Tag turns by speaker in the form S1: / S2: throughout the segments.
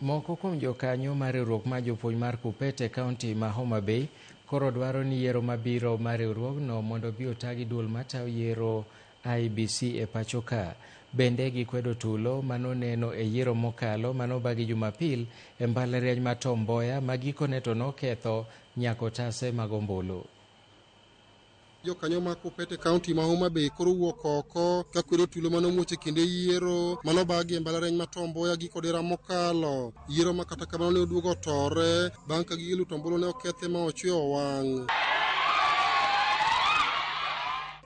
S1: Moko kuom jokanyo mar riwruok mar jopuonj mar KUPPET e kaunti ma Homa Bay koro dwaro ni yiero mabiro mar riwruogno mondo obi ota gi duol matayo yiero IEBC e pacho ka. Bende gikwedo tulo manoneno e yiero mokalo manobagi Jumapil e mbalariany ma Tom Mboya ma gikone to noketho nyaka otase mag ombulu.
S2: Jokanyo mag KUPPET e kaunti ma Homa Bay koro wuok oko ka kwedo tulo mane omuoch e kinde yiero mane obagi e mbalariany ma Tom Mboya giko dira mokalo. Yiero ma kata kamano ne oduogo otore bang' ka gige luto ombulu ne okethe ma ochwe owang'.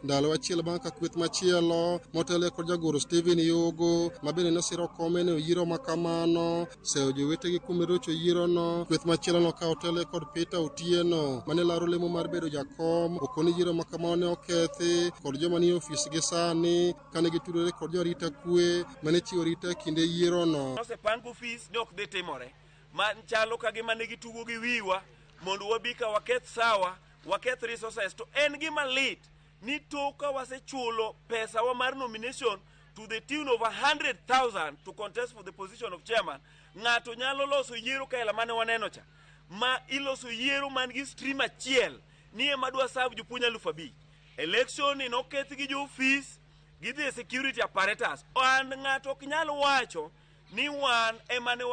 S2: Ndalo achiel bang' ka kweth machielo motelo kod jagoro Stephen Yogo ma bende nosiro kome ne yiero ma kamano seyo jowetegi kuom rocho yierono. Kweth machielo nokawo otelo kod Peter Otieno mane laro lemo mar bedo jakom okoni yiero ma kamano ne okethi kod joma nie ofis gi sani kane gitudore kod joarita kwe mane chiwo arita e kinde yierono.
S3: Osepang ofis ni ok dhi timore ma chalo ka gima ne gitugo gi wiwa mondo wabi ka waketh sawa waketh resources to en gima lit ni tok ka wasechulo pesawa mar nomination to the tune of 100,000 to contest for the position of chairman. Ng'ato nyalo loso yiero kaela mane waneno cha ma iloso yiero man gi stream achiel ni ema dwa serve jopuonj 5,000. Election ni noketh gi jo ofis gidhi e security apparatus an ng'ato ok nyal wacho ni wan ema ne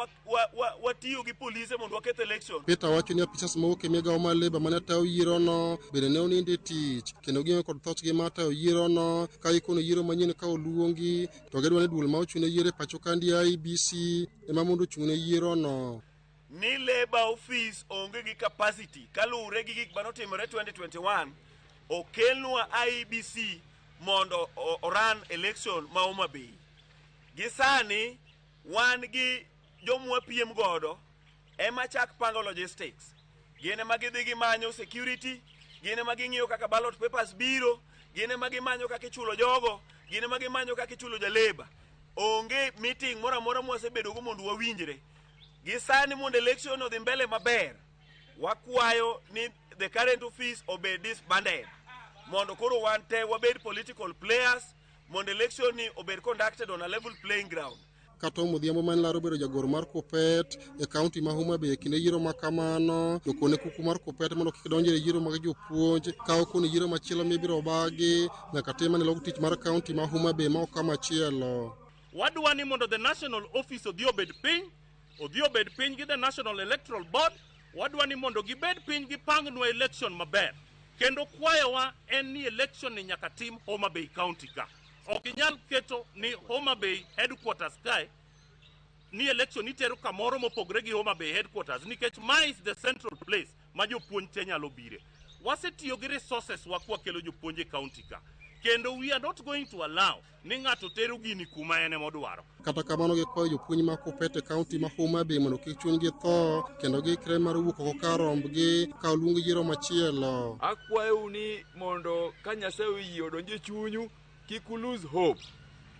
S3: watiyo gi polise mondo waketh election.
S2: Peter wacho ni apisas mowuok e migawo mar Labour mane tayo yierono bende ne onindo e tich kendo gionge kod thochgi mar tayo yierono ka ikono yiero manyien ka oluongi to gidwa ni duol ma ochung' ne yiero e pacho kandi IEBC ema mondo ochung' ne yierono.
S3: Ni Labour office onge gi capacity kaluwore gi gik manotimore 2021 okelnwa IEBC mondo oran election ma Homa Bay. Gi sani wan gi jomwa piem godo ema chak pango logistics. Gin ema gidhi gimanyo security, gin ema ging'iyo kaka ballot papers biro, gin ema gimanyo kaka ichulo jogo, gin ema gimanyo kaka ichulo jaleba. Onge meeting moro amora mwasebedogo mondo wawinjre. Gi sani mondo election odhi mbele maber, wakwayo ni the current office obed disbanded mondo koro wan te wabed political players mondo election ni obed conducted on a level playing ground.
S2: Ka Tom Odhiambo mane laro bedo jagoro mar KUPPET e kaunti ma Homa Bay e kinde yiero ma kamano to kone kuku mar KUPPET mondo kik donjre e yiero mag jopuonj ka okone yiero machielo mibiro bagi nyaka tim mane log tich mar kaunti ma Homa Bay ma ok kama chielo.
S4: Wadwa ni mondo the national office odhi obed piny, odhi obed piny gi the National Electoral Board. Wadwa ni mondo gibed piny gipangnwa election maber. Kendo kwayowa en ni election ni nyaka tim Homa Bay County ka. Ok inyal keto ni Homa Bay headquarters kae ni election itero kamoro mopogre gi Homa Bay headquarters nikech ma is the central place ma jopuonj te nyalo bire. Wasetiyo gi resources wa kwakelo jopuonj e county ka. Kendo we are not going to allow ni ng'ato tero gini kuma en emodwaro.
S2: Kata kamano gikwayo jopuonj mag KUPPET e kaunti ma Homa Bay mondo kik chunygi tho kendo giikre mar wuok oko kar rombgi ka oluong yiero machielo.
S5: Akwayou ni mondo ka Nyasaye oyie odonj e chunyu, kik u lose hope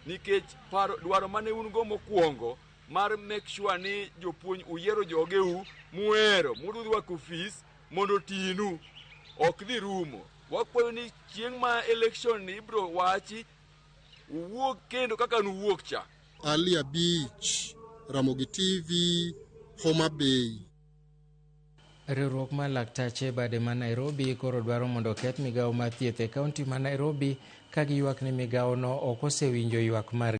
S5: nikech paro dwaro mane un go mokwongo mar make sure ni jopuonj uyiero jogeu muhero mudhi rwako ofis mondo otinu ok dhi rumo. Wakwayo ni chieng' ma election ni ibiro wachi uwuog kendo kaka nuwuok cha.
S2: Ali Abich, Ramogi TV, Homa Bay.
S1: Riwruok mar laktache bade ma Nairobi koro dwaro mondo oketh migawo mar thieth e kaunti ma Nairobi ka giywak ni migawono ok osewinjo ywak mar